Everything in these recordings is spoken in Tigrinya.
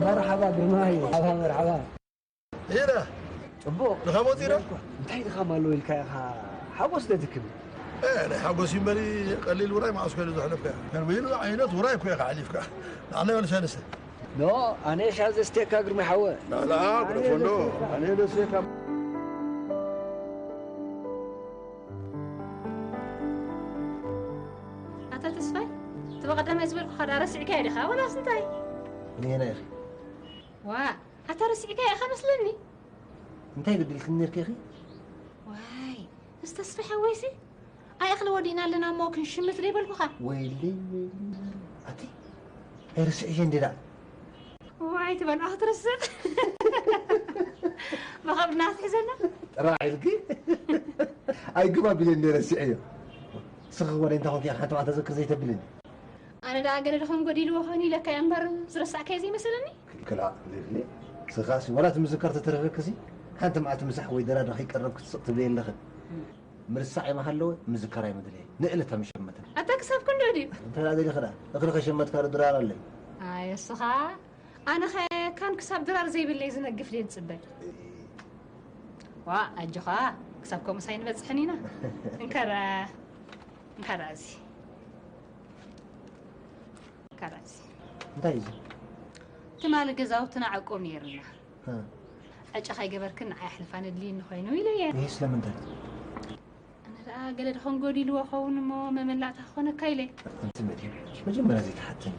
መርሓባ ግርማይ፣ መርሓባ፣ መርሓባ። ይዳ ጽቡቕ። ድኻ ሞት ይዳ? እንታይ ድኻም ኣለዎ ኢልካ ኢኻ ሓጎስ ደትክም? እ፣ ናይ ሓጎስ እዩ እምበሪ ቀሊል ውራይ መዓስ ኮይኑ ዘሕለፍካ? ከመይ ኢሉ ዓይነት ውራይ እኮ ኢኻ ሓሊፍካ? ንዓና ይበልሻ ንሰ? ኖ፣ ኣነ ሻዘ ስቴካ ግርማይ ሓወ። ላላ፣ ግረፎ እንዶ። ኣነ ደስቴካ። ኣታ ተስፋይ፣ እቲ በቐዳማይ ዝበልኩኻ ዳ ረሲዕካዮ ዲኻ? ወላስ እንታይ? እኔና ኢኺ። ዋ፣ ኣታ ረሲዕካዮ ኢኻ መስለኒ። እንታይ በዲልክኒ ነርኪ ኢኺ? ዋይ፣ ምስ ተስፋይ ሓወይሲ ኣይ እኽሊ ወዲእና ኣለና እሞ ክንሽምት ዘይበልኩኻ? ወይለይ፣ ወይለይ። ኣቲ፣ ኣይርስዕዮ እንዴ ደኣ? ዋይ፣ ትበልዖ ክትርስዕ። ብኸብድና ትሕዘና። ጥራሕ ኢልኪ? ኣይግባ ቢለኒ ረሲዐዮ። ስኺ ወደ እንታይ ኮንኪ ሓንቲ መዓልቲ ዘክር ዘይተብልኒ? ኣነ ደኣ ገለ ድኾን ጎዲልዎ ኾን ኢለካ እያ እምበር ዝረሳዕካዮ ዘይመሰለኒ። ክልክላ፣ ልሊ። ስኻሲ ወላ ትምዝከር ተተረፈክሲ ሓንቲ መዓልቲ ምሳሕ ወይ ደራዳ ከይቀረብ ክትስቕ ትብለየ ኣለኽን። ምርሳዕ የመሃለወ ምዝከር ኣይመድለየ። ንእለት ኣምሸመትን። ኣታ ክሳብ ክንዶ ድዩ? እንተ ደኣ ደሊኺ ደኣ እኽሊ ከሸመትካ ዶ ድራር ኣለይ? ኣይ እስኻ ኣነኸ ካን ክሳብ ድራር ዘይብለይ ዝነግፍ ድየ ዝጽበ? ዋ ኣጆኻ ክሳብ ከምኡስ ኣይንበጽሕን ኢና። እንከራ እንከራ እዚ እንከራ እዚ እንታይ እዩ እዚ? ትማሊ ገዛውትና ዕቁብ ነይርና። ዕጫ ከይገበርክን ንዓይ ኣሕልፋ ነድልይኒ ኮይኑ ኢለየ። ይህ ስለምንታይ? ኣነ ደኣ ገለ ድኾን ጎዲልዎ ኸውን እሞ መመላእታ ክኾነካ ኢለ። ኣንቲ መድሂን መጀመርያ ዘይትሓትኒ።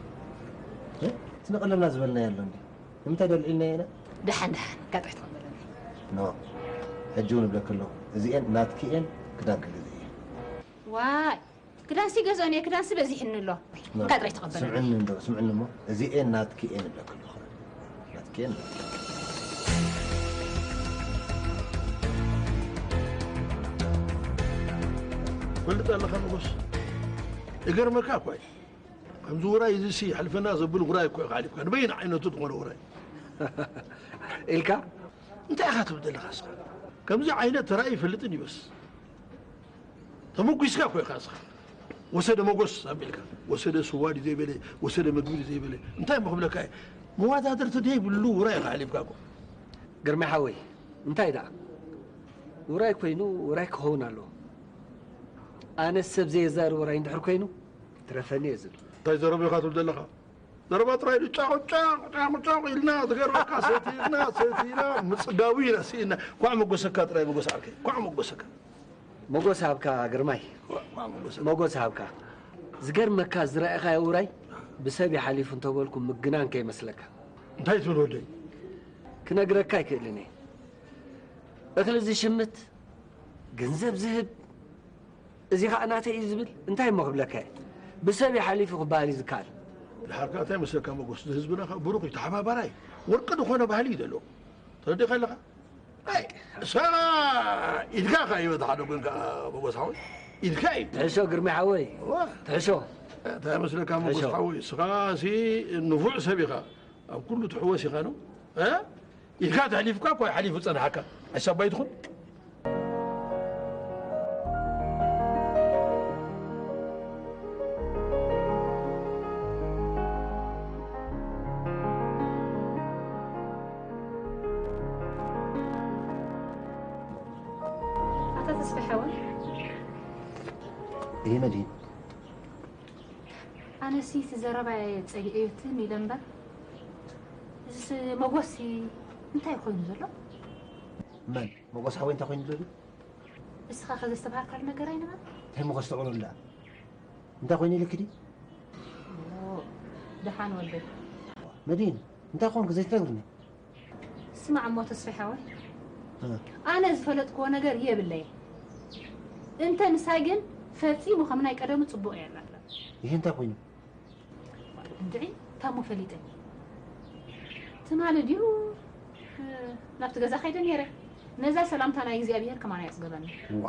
እቲ ንቐለልና ዝበልናዮ ኣሎ እንዲ ንምንታይ ደልዒልናዮ ኢና? ደሓን ደሓን ጋጥሕ ተቐበለኒ። ኖ ሕጂ እውን እብለኪ ኣለኹ እዚኤን ናትኪ እየን ክዳንኪ ግዝኢ። ዋይ ክዳንሲ ገዝኦን እየ ክዳንሲ በዚሕኒ ኣሎ። እንካ ጥራይ ተቐበለኒ። ስምዕኒ እንዶ ስምዕኒ እሞ እዚኤን ናትኪ እየን እብለኪ ኣለኹ። ናትኪ እየን። ፈልጥ ኣለኻ ንጉስ እገርመካ እኳ እዩ ከምዚ ውራይ እዚ ሲ ሕልፈና ዘብል ውራይ እኮ ኢኻ ሓሊፍካ ንበይን ዓይነቱ ዝኾነ ውራይ ኢልካ እንታይ ኢኻ ትብል ዘለኻ እስኻ ከምዚ ዓይነት ተራእዩ ይፈልጥን ይበስ ተመጒስካ እኮ ኢኻ እስኻ ወሰደ መጎስ ኣቢልካ ወሰደ ስዋ ድዩ ዘይበለ ወሰደ ምግቢ ድዩ ዘይበለ እንታይ እሞ ክብለካ እየ መዋዳድርቲ ደይብሉ ውራይ ኢኻ ሓሊፍካ እኮ ግርማይ ሓወይ እንታይ ደኣ ውራይ ኮይኑ ውራይ ክኸውን ኣለዎ ኣነ ሰብ ዘየዛርብ ውራይ እንድሕር ኮይኑ ትረፈኒ እየ ዝብል እንታይ ዘረባ ኢኻ ትብል ዘለኻ ዘረባ ጥራይ ኢሉ ጫቑ ጫቑ ጫቑ ጫቑ ኢልና ትገርመካ ሰቲና ሰቲና ምፅጋቡ ኢና ስኢና ኳዕ መጎሰካ ጥራይ መጎስ ዓርከይ ኳዕ መጎሰካ መጎስ ሃብካ ግርማይ ኳዕ መጎሰካ መጎስ ሃብካ ዝገርመካ ዝረኣኻዮ ውራይ ብሰብ ይሓሊፉ እንተበልኩ ምግናን ከይመስለካ እንታይ ትብል ወደይ ክነግረካ ኣይክእልን እየ እኽሊ ዝሽምት ገንዘብ ዝህብ እዚ ኸዓ ናተይ እዩ ዝብል እንታይ እሞ ክብለካ እየ ብሰብ እዩ ሓሊፉ ክበሃል እዩ ዝከኣል ድሓር ከዓ እንታይ መስለካ መጎስ እዚ ህዝብና ከዓ ብሩኽ እዩ ተሓባባራይ ወርቂ ዝኾነ ባህሊ እዩ ዘለዎ ተረዲእካ ኣለኻ ሰራ ኢድካ ከዓ ይበታ ሓደ ጎን ከዓ መጎስ ሓወይ ኢድካ እዩ ትሕሾ ግርሚ ሓወይ ትሕሾ እንታይ መስለካ መጎስ ሓወይ ስኻ ሲ ንፉዕ ሰብ ኢኻ ኣብ ኩሉ ትሕወስ ኢኻ ነው ኢልካ ተሕሊፍካ እኳ ሓሊፉ ጸንሓካ። ኣሻባይ ትኹን። ኣታ ተስፋ ሓወይ ይህ መድሂን ኣነሲ እቲ ዘረባየ ጸሊኤዮ ትም ኢለ እምበር እዚስ መጎስሲ እንታይ ኮይኑ ዘሎ? መን? መጎስ ሓወይ እንታይ ኮይኑ ዘሎ? እስኻ ከ ዘስተብሃልካሉ ነገር ኣይነበረ? እንታይ መጎስ ተቕሎ ደኣ? እንታይ ኮይኑ ኢልኪ ድዩ? ደሓን ወደይ። መዲን እንታይ ኮንክ ዘይትነግርኒ? ስማዕ እሞ ተስፋይ ሓወይ፣ ኣነ ዝፈለጥክዎ ነገር የብለይ። እንተ ምሳይ ግን ፈጺሙ ከም ናይ ቀደሙ ጽቡቕ እየ ኣላ። ይሄ እንታይ ኮይኑ? እንድዒ ታሞ ፈሊጠ። ትማሊ ድዩ ናብቲ ገዛ ከይደ ነይረ። ነዛ ሰላምታ ናይ እግዚኣብሔር ከማን ኣየጽገበኒ። እዋ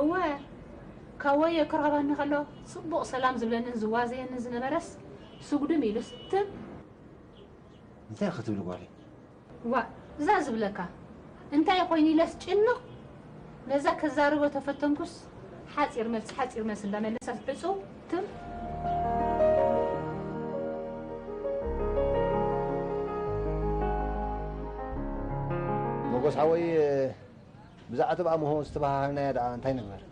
እወ ካብ ወዮ ክረኽበኒ ከሎ ጽቡቕ ሰላም ዝብለንን ዝዋዘየንን ዝነበረስ ስጉድም ኢሉስ ትም እንታይ ክትብል ጓለይ? ዋእ እዛ ዝብለካ እንታይ ኮይኑ ኢለስ ጭንቕ ነዛ ከዛርቦ ተፈተንኩስ ሓፂር መልሲ ሓፂር መልሲ እንዳመለሰት ዕፁው ትም ሞጎስ ሓወይ፣ ብዛዕባ እሞ ዝተባሃሃልናዮ ደኣ እንታይ ንግበር?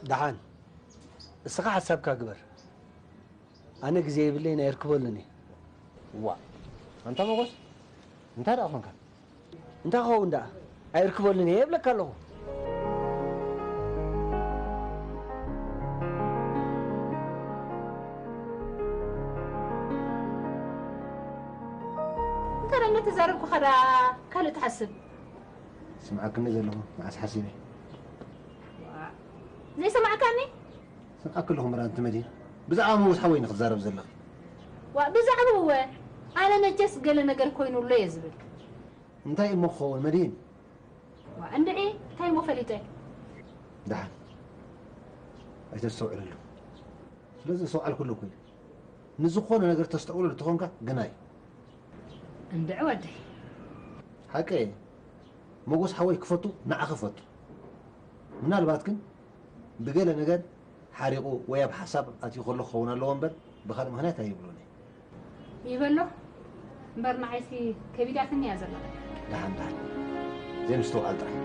ደሓን፣ እስኻ ሓሳብካ ግበር። ኣነ ግዜ የብለይን፣ ኣይርክበሉን እየ። ዋ፣ ኣንታ ሞጎስ፣ እንታይ ደኣ ኾንካ? እንታይ ክኸውን ደኣ? ኣይርክበሉን እየ እብለካ ኣለኹ። እንታይ ደኣ እናተዛረብኩኻ ደኣ ካልእ ትሓስብ? ስምዓክኒ ዘለኹ መዓስ ሓሲበ። ዋእ፣ ዘይሰማዕካኒ? ስምዓኪ ኣለኹ ምራን ትመዲ። ብዛዕባ ሞጎስ ሓወይ ንክትዛረብ ዘለኺ። ዋእ፣ ብዛዕባኡ እወ፣ ኣነ መቸስ ገለ ነገር ኮይኑ ኣሎ እየ ዝብል። እንታይ እሞ ክኸውን መድህን? ዋእ፣ እንድዒ፣ እንታይ እሞ ፈሊጠ? ደሓን። ኣይተስተውዕለሉ። ስለዚ ዘስተውዓልኩሉ እኮ እዩ። ንዝኾነ ነገር ተስተውዕለሉ ተኾንካ ግናይ። እንድዒ ወደይ። ሓቀይ እየ። ሞጎስ ሓወይ ክፈቱ ንዓኺ እፈቱ። ምናልባት ግን ብገለ ነገር ሓሪቑ ወይ ኣብ ሓሳብ ኣትዩ ከሎ ክኸውን ኣለዎ እምበር ብኻልእ ምኽንያት ኣይብሎን እየ። ይበሎ እምበር ንዓይሲ ከቢዳትኒ እያ ዘላ። ደሓን ደሓን። ዘይምስትውዓል ጥራሕ።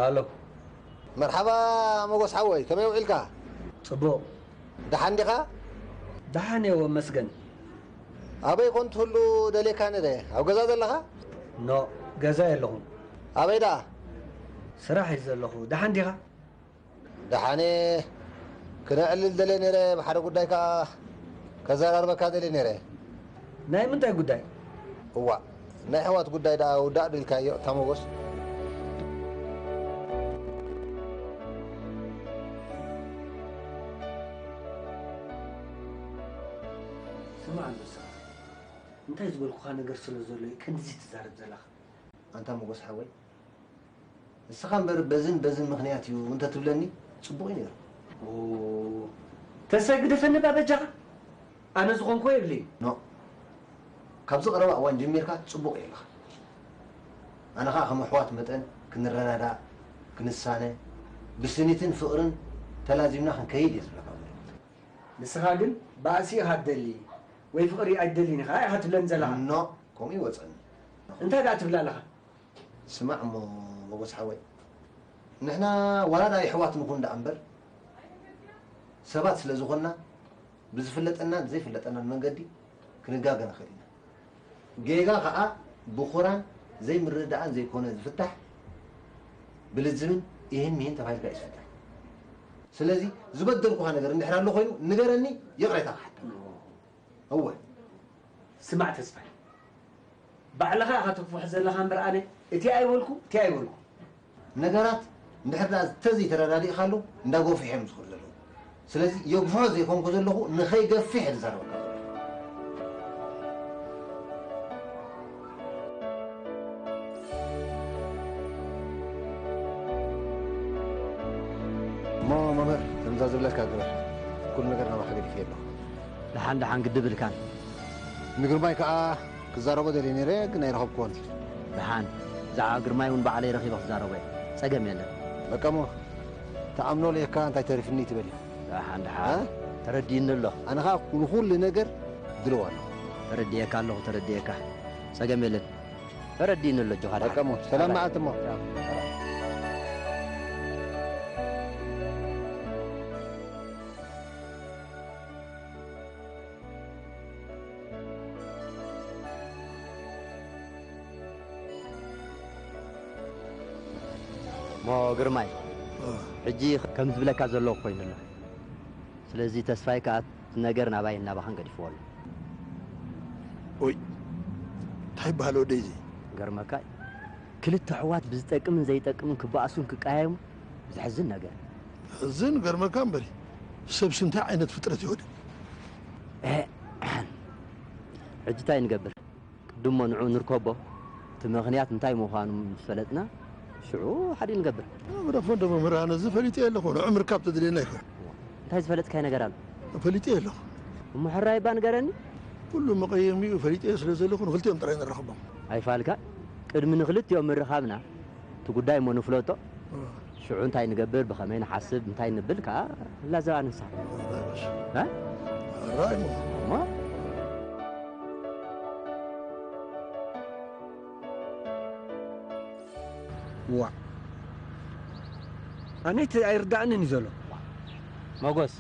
ኣሎ። መርሓባ ሞጎስ ሓወይ፣ ከመይ ውዒልካ? ጽቡቕ። ደሓን ዲኻ? ደሓን እየ ወመስገን። ኣበይ ኮን ትህሉ ደልየካ ነይረ? ኣብ ገዛ ዘለኻ? ኖ፣ ገዛ የለኹን። ኣበይ ደኣ? ስራሕ እየ ዘለኹ። ደሓን ዲኻ? ደሓን እየ። ክነዕልል ደልየ ነይረ፣ ብሓደ ጉዳይ ከኣ ከዘራርበካ ደልየ ነይረ። ናይ ምንታይ ጉዳይ? እዋእ፣ ናይ ኣሕዋት ጉዳይ ደኣ ውዳእ ዶ ኢልካዮ እታ ሞጎስ? ስማዕ ኣሎ፣ ስማዕ። እንታይ ዝበልኩኻ ነገር ስለ ዘሎ እዩ ክንድዚ ትዛረብ ዘለኻ? ኣንታ ሞጎስ ሓወይ፣ ንስኻ እምበር በዝን በዝን ምኽንያት እዩ እንተትብለኒ ጽቡቕ እዩ ነይሩ። ኦ፣ ተሰግድፈኒ እባ በጃኻ። ኣነ ዝኾንኩዎ የብለይን። ኖ፣ ካብዚ ቀረባ እዋን ጀሚርካ ጽቡቕ እዩ ኣለኻ። ኣነ ኸኣ ከም ኣሕዋት መጠን ክንረዳዳእ፣ ክንሳነ፣ ብስኒትን ፍቕርን ተላዚምና ክንከይድ እየ ዝብለካ ዘለኹ። ንስኻ ግን ባእሲ ኢኻ ትደሊ ወይ ፍቕሪ ኣይትደልን ኢኻ ኢኻ ትብለኒ ዘለኻ። ኖ፣ ከምኡ ይወጸኒ። እንታይ ደኣ ትብል ኣለኻ? ስማዕ እሞ መጎስ ሓወይ፣ ንሕና ዋላ ደኣ የሕዋት ንኹን ደኣ እምበር፣ ሰባት ስለ ዝኾንና፣ ብዝፍለጠናን ዘይፍለጠናን መንገዲ ክንጋገ ንኽእል ኢና። ጌጋ ኸኣ ብኹራን ዘይምርድዳእን ዘይኮነ ዝፍታሕ፣ ብልዝብን ኢሂን ሚሂን ተባሂልካ እዩ ዝፍታሕ። ስለዚ ዝበደልኩኻ ነገር እንድሕር ኣሎ ኮይኑ ንገረኒ፣ ይቕሬታ ክሓተካ። እወ። ስማዕ ተስፋይ፣ ባዕልኻ ኢኻ ተፍውሕ ዘለኻ እምበር ኣነ እቲ ኣይበልኩ፣ እቲ ኣይበልኩ። ነገራት እንድሕር ደኣ እንተዘይተረዳዲእካሉ እንዳጎፍሑ እዮም ዝኸዱ ዘለዉ። ስለዚ የግፍሖ ዘይኮንኩ ዘለኹ ንኸይገፍሕ እየ ዝዛረበካ ዘለኹ። እሞ መምህር፣ ከምዛ ዝብለካ ግበር። ኩሉ ነገር ናባኻ ገዲፈዮ ኣለኹ። ደሓን ደሓን ግድብ ኢልካን። ንግርማይ ከኣ ክዛረቦ ደልየ ነይረ፣ ግን ኣይረኸብኩዎን። ደሓን፣ ብዛዕባ ግርማይ እውን ባዕለይ ረኺበ ክዛረቦ እየ። ጸገም የለን። በቃ እሞ፣ ተኣምኖ ልእካ እንታይ ተሪፍኒ ትበል እዩ። ደሓን፣ ደሓን። እ? ተረዲእኒ ኣሎ። ኣነ ኸኣ ንኹሉ ነገር ድልው ኣለኹ። ተረዲኤካ ኣለኹ፣ ተረዲኤካ። ጸገም የለን። ተረዲእኒ ኣሎ፣ ኣጆኻ፣ ደሓን። በቃ እሞ፣ ሰላም መዓልቲ እሞ። ቻው። እሞ ግርማይ፣ እ። ሕጂ ከም ዝብለካ ዘለኹ ኮይኑ ኣሎ። ስለዚ ተስፋይ ከኣ እቲ ነገር ናባይን ናባኻን ገዲፍዎ ኣሎ። ኦይ፣ እንታይ ይበሃል ወደይ እዚ? ገርመካ እዩ። ክልተ ኣሕዋት ብዝጠቅምን ዘይጠቅምን ክበኣሱን ክቀያየሙ ዘሕዝን ነገር። ሕዝን ገርመካ እምበሪ፣ ሰብሲ እንታይ ዓይነት ፍጥረት እዩ ወደ? እ፣ ሕጂ እንታይ ንገብር? ቅድሞ ንዑ ንርከቦ፣ እቲ ምኽንያት እንታይ ምዃኑ ምስ ፈለጥና፣ ሽዑ ሓዲእ ንገብር። መብረፎ ደሞ መርሃነ ዝፈሊጥ የለኹ። ንዕምርካ ብተድልየና ይኹን። እንታይ ዝፈለጥካይ ነገር ኣሎ? ፈሊጥ የለኹ። እሞ ሕራይ እባ ንገረኒ። ኩሉ መቐየሚኡ ፈሊጥ እየ ስለ ዘለኹ ንኽልቲኦም ጥራይ ንረኽቦም። ኣይፋልካ። ቅድሚ ንኽልቲኦም ምርኻብና እቲ ጉዳይ እሞ ንፍለጦ። ሽዑ እንታይ ንገብር፣ ብኸመይ ንሓስብ፣ እንታይ ንብል ከኣ ላዘባ ንንሳሕ። እ? ራእይ እሞ። እሞ? ዋእ፣ ኣነ እቲ ኣይርዳእንን እዩ ዘሎ። መጎስ፣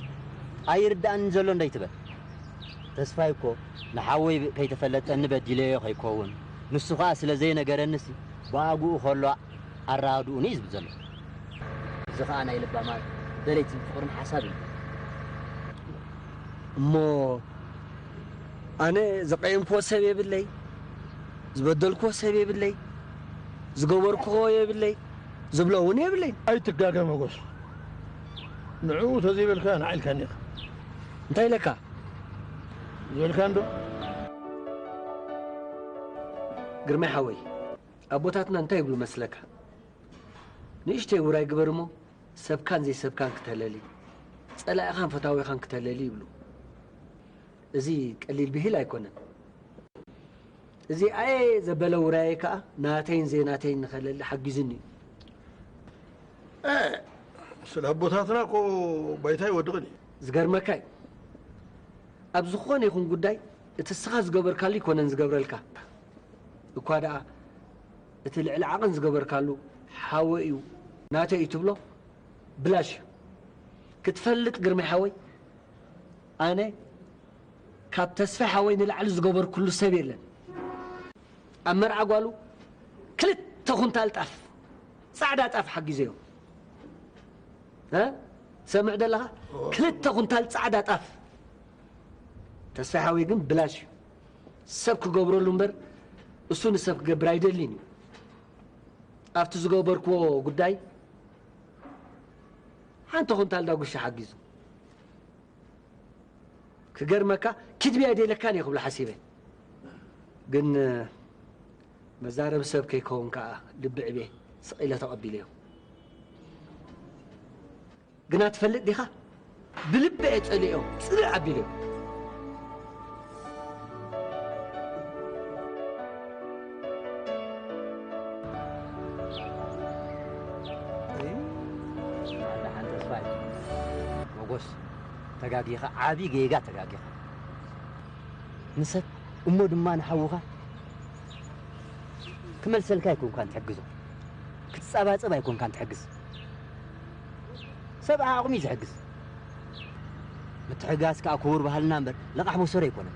ኣይርዳእንን ዘሎ እንዶ ኣይትበል። ተስፋይ እኮ ንሓወይ ከይተፈለጠኒ በዲለዮ ከይከውን፣ ንሱ ኸኣ ስለ ዘይነገረኒሲ ብኣግኡ ከሎ ኣረዳድኡኒ እዩ ዝብል ዘሎ። እዚ ኸኣ ናይ ለባማት ደለይቲ ፍቕርን ሓሳብ እዩ። እሞ ኣነ ዘቐየምክዎ ሰብ የብለይ፣ ዝበደልክዎ ሰብ የብለይ፣ ዝገበርክዎ የብለይ፣ ዝብሎ እውን የብለይ። ኣይትጋገ መጎስ። ንዕኡ ተዘይበልካ ንዓ ኢልካኒ ኢኻ። እንታይ ኢለካ? ዝበልካ እንዶ። ግርማይ ሓወይ፣ ኣቦታትና እንታይ ይብሉ መስለካ? ንእሽተይ ውራይ ግበር እሞ ሰብካን ዘይሰብካን ክተለሊ፣ ጸላኢኻን ፈታዊኻን ክተለሊ ይብሉ። እዚ ቀሊል ብሂል ኣይኮነን። እዚ ኣየ ዘበለ ውራየይ ከኣ ናተይን ዘይናተይን ንኸለሊ ሓጊዙኒ እዩ። እ፣ ስለ ኣቦታትና እኮ ባይታ ይወድቕን እዩ። ዝገርመካ እዩ፣ ኣብ ዝኾነ ይኹን ጉዳይ እቲ እስኻ ዝገበርካሉ ኣይኮነን ዝገብረልካ። እኳ ደኣ እቲ ልዕሊ ዓቐን ዝገበርካሉ ሓወይ እዩ ናተይ እዩ ትብሎ ብላሽ እዩ። ክትፈልጥ ግርማይ ሓወይ፣ ኣነ ካብ ተስፋ ሓወይ ንላዕሊ ዝገበርኩሉ ሰብ የለን። ኣብ መርዓ ጓሉ ክልተ ኩንታል ጣፍ፣ ጻዕዳ ጣፍ ሓጊዘዮ። እ? ሰምዕ ደለኻ? ክልተ ኩንታል ጻዕዳ ጣፍ። ተስፋ ሓወይ ግን ብላሽ እዩ። ሰብ ክገብረሉ እምበር እሱ ንሰብ ክገብር ኣይደልን እዩ። ኣብቲ ዝገበርክዎ ጉዳይ ሓንቲ ኩንታል ዳጉሻ ሓጊዙ። ክገርመካ ኪድብያ ደለካን እየ ክብሎ ሓሲበ። ግን መዛረቢ ሰብ ከይከውን ከኣ ልቢ ዕቤ ስቕ ኢለ ተቐቢለዮ። ግና ትፈልጥ ዲኻ? ብልቢ እየ ጸሊኦም ጽልእ ኣቢለዮም። ደሓን ተስፋይ፣ መጎስ፣ ተጋጊኻ፣ ዓቢ ጌጋ ተጋጊኻ። ንሰብ እሞ ድማ ንሓውኻ ክመልሰልካ ኣይኮንካን ትሕግዞ፣ ክትጸባጸብ ኣይኮንካን ትሕግዝ። ሰብ ዓቕሚ እዩ ዝሕግዝ። ምትሕጋዝ ከኣ ክቡር ባህልና እምበር ለቓሕ መሰሩ ኣይኮነን።